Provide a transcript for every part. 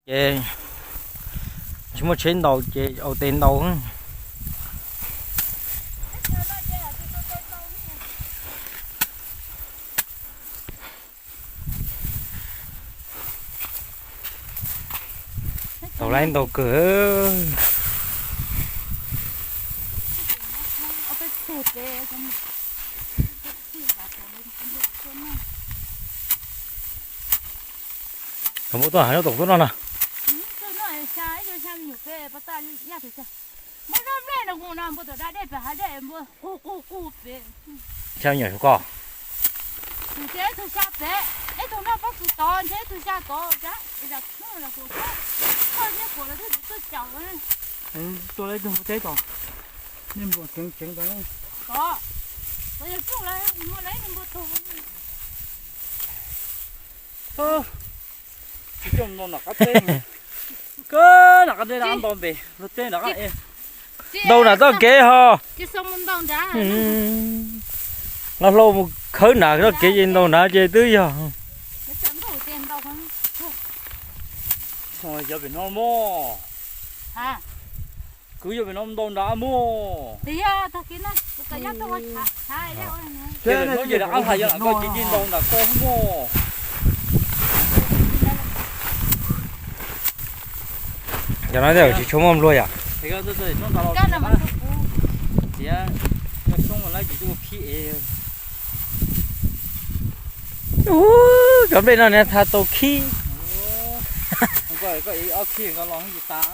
Ces tsis muaj tsheb ntaus ces ua tes ntaus. Tau laib ntau kawg. Tau muab tuaj hav lub toom tuaj noj no. Xya me nyuam saum ko. Tus tsev ib tug xya pem, ib tug noj pob kws tod, ntshe ib tug xya tod, ib tug xya tod. Tuaj lawv ib tug npua teb tod, nej npua tseev tseev tod. Tod, tod yog tsuj lawv, muaj lawv ib tug npua tug. Tsis coj mus nram qab teb, kawg nram qab teb nram npau npe, luag teb nram qab. Ntaus nram txoj kev ho. Nqa hlau mus khawb nram txoj kev ces ntaus nrad ces twb yog. Yog pem no mog. Kwv yog pem no ntaus nrad mog. Ces lawv hnub ces rov qab hla yog nram ko ces cia li ntaus nram ko mog. Cov no tsis tshua muaj nplua yom. Tias yog xyoob mas lawv tsis tuaj khib es. Ub, cov nplej no nws tha tau khib. Koj ob khib nkaus los tsis tas.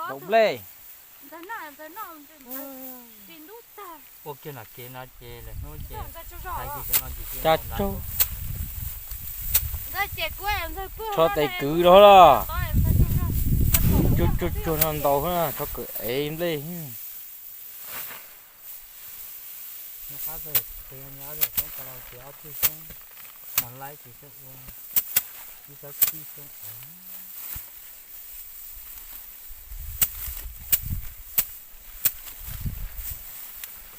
Daus nplej. Ua kiag nram kev no ces lawm hnub ces, cas tsaug. Tsho tes kwv rau los. Tsuag tsuag tsuag no ntaus, tsho kwv ev nplej. Nyob qab txog qhia nyob txog xyoob tau los ces ob tug xyoob mas laib ces xyoob ua ib sab txij xyoob.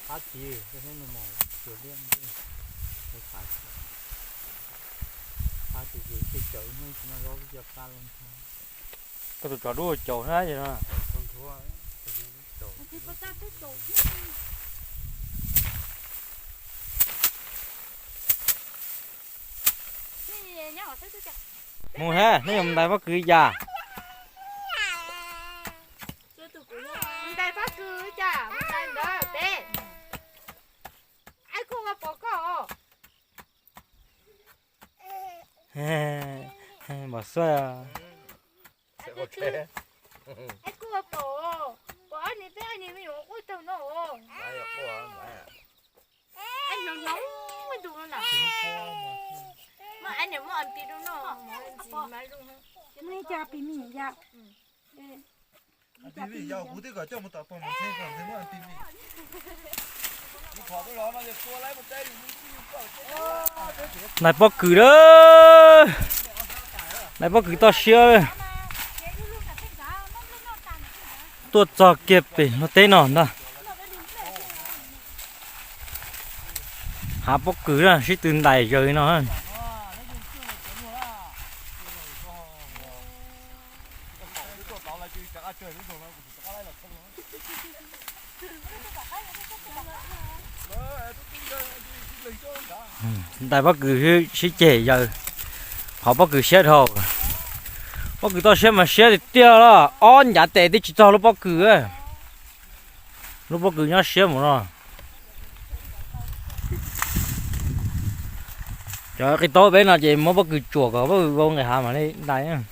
Qab tid koj thiab nws mus cuag liaj ntej, qab tid ces caum ib hnub tsis noj zaub twb coj qab los ntag. Koj tus tsov dub caum na. Mus na, nej yuav ntais pob kws cas? Ntais pob kws cas? Ntais ntawd pem. Ai kuj ua pom koj. Npam xuaj. Ai kuj ua pom, pom ob niag peb ob niag me nyuam quaj taug no. Ai hnoos hnoos tus no na. Muaj ai niam muaj anti rau no, ntxim mas zoo. Muaj ib co pis mis yom. Ntais pob kws na. Ntais pob kws toj siab. Tuaj txog kiag pem luag teb no ntag. Hav pob kws na, sib tw ntais zaws li no. Ntais pob kws sib ceg yaws, qhov pob kws siab dhau. Pob kws toj siab mas siab tiag tiag los ob ncav tes twb tsis txog lub pob kws. Lub pob kws nyob siab mus no. Cov qis taub peb no ces muab pob kws tsuam kom pob kws vau nqis hav mam li ntais.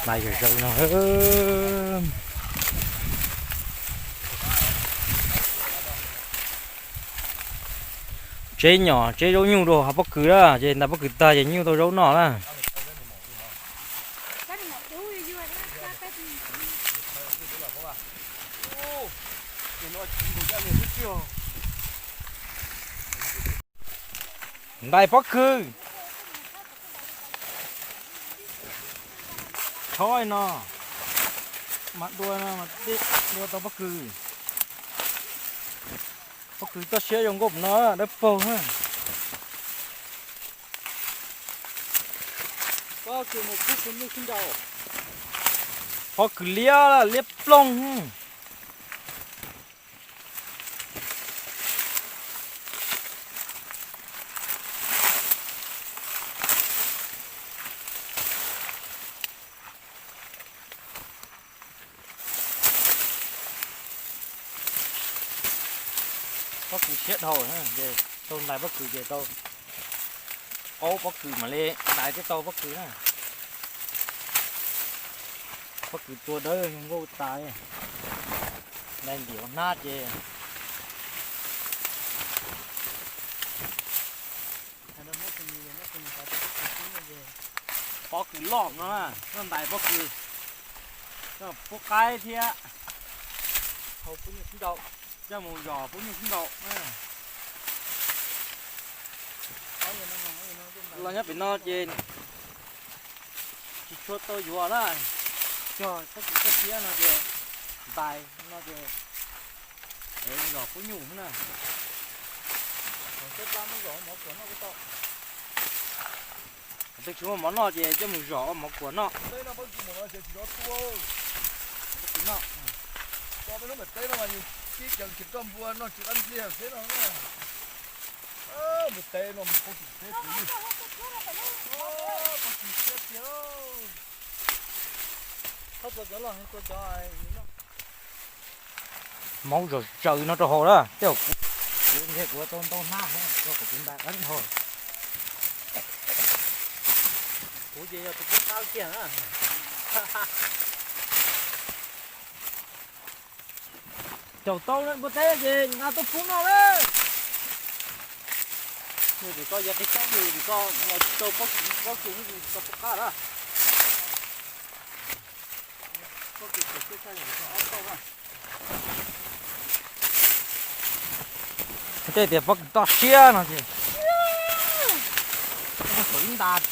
Ntais zaws zaws no. Tseb nyom tseb zaub nyuj rau hav pob kws na, ces ntais pob kws tag ces nyuj tau zaub noj na. Ntais pob kws. Chob no, mas dua no, dua tau pob kws. Pob kws toj siab zoo nkauj no, dawb paug na. Pob kws liab, liab ploog. Pob kws siab dhau, ces tau ntais pob kws ces tau qaub pob kws mam li ntais thiaj tau pob kws na. Pob kws tua dawb nkauj tas li. Ntais ntim ua hnab ces pob kws loj no, noj ntais pob kws, noj pub qaib thiab, hau pub nyuj sib nraus, coj mus zom pub nyuj sib nraus. Los nyob pem no ces tsis tshua tau yuav na, cog pob kws toj siab no ces ntais no ces zom pub nyuj na. Tej tsis muaj mov noj ces coj mus zom ua mov kuam noj. Maub zom zaws no rau hauv na, tej zaum kuv, kuv ntiag kuv tau ntau hnab, kuv ntais qab hau. Kuv ces yog tus pub qab kiag na. Caum tau npua teb ces nqa tuaj pub noj lawm. Nws tim ko yog qis tsob nws tim ko, tsis tau pob kws, pob kws nws tim ko pub qab lawm. Pob kws tseem txawj tshaj yog tim ko ob tauj na. Tej tias pob kws toj siab no ces, pob kws ib ntas.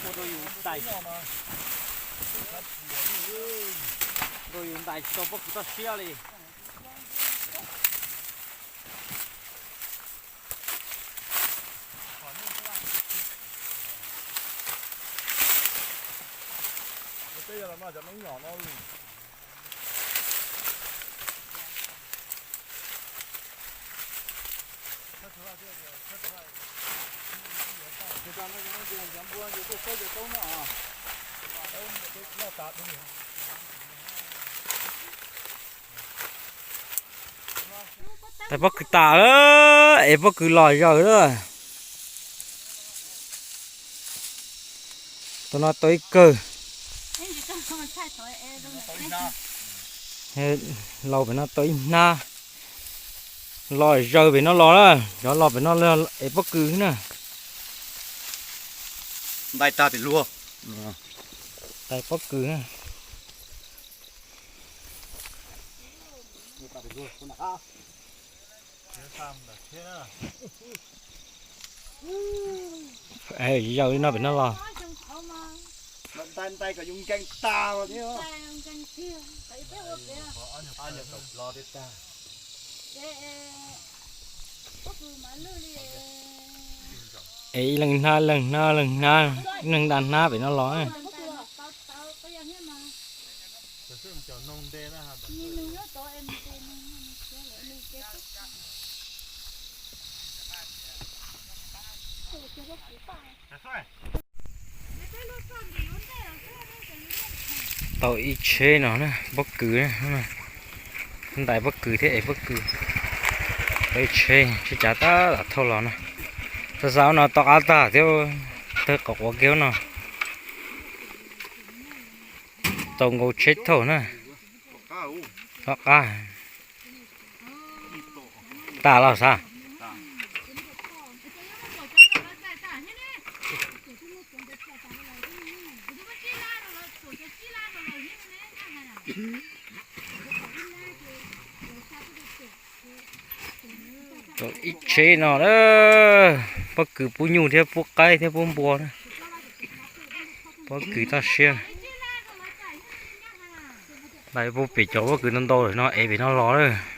Ua rau yus ntais, rau yus ntais tsis tau pob kws toj siab li. Ntais pob kws tas lawm, es pob kws los zaws lawm. Tus no tau ib kawg. Laus pem no tau ib hnab. Los zaws pem no los na, cov los pem no es pob kws na. Ntais tag pem luag. Ntais pob kws na. Zaws li no pem no los. Es ib leeg hnab, leeg hnab, leeg hnab, leeg nta hnab pem no los. Tau ib tsheb no na, pob kws, ntais pob kws thiab es pob kws. Tau ib tsheb, tsheb cav tab tom thauj los no. Xav xav no tom qab tag thiab, tawg qhov quav kiag no. Tau nkaus tsheb thauj na. Tom qab. Tas los xav. Ib tsheb no a, pob kws pub nyuj thiab pub qaib thiab pub npua na. Pob kws toj siab. Lawv pub pem cov pob kws ntau ntau lawm no es pem no los lawm.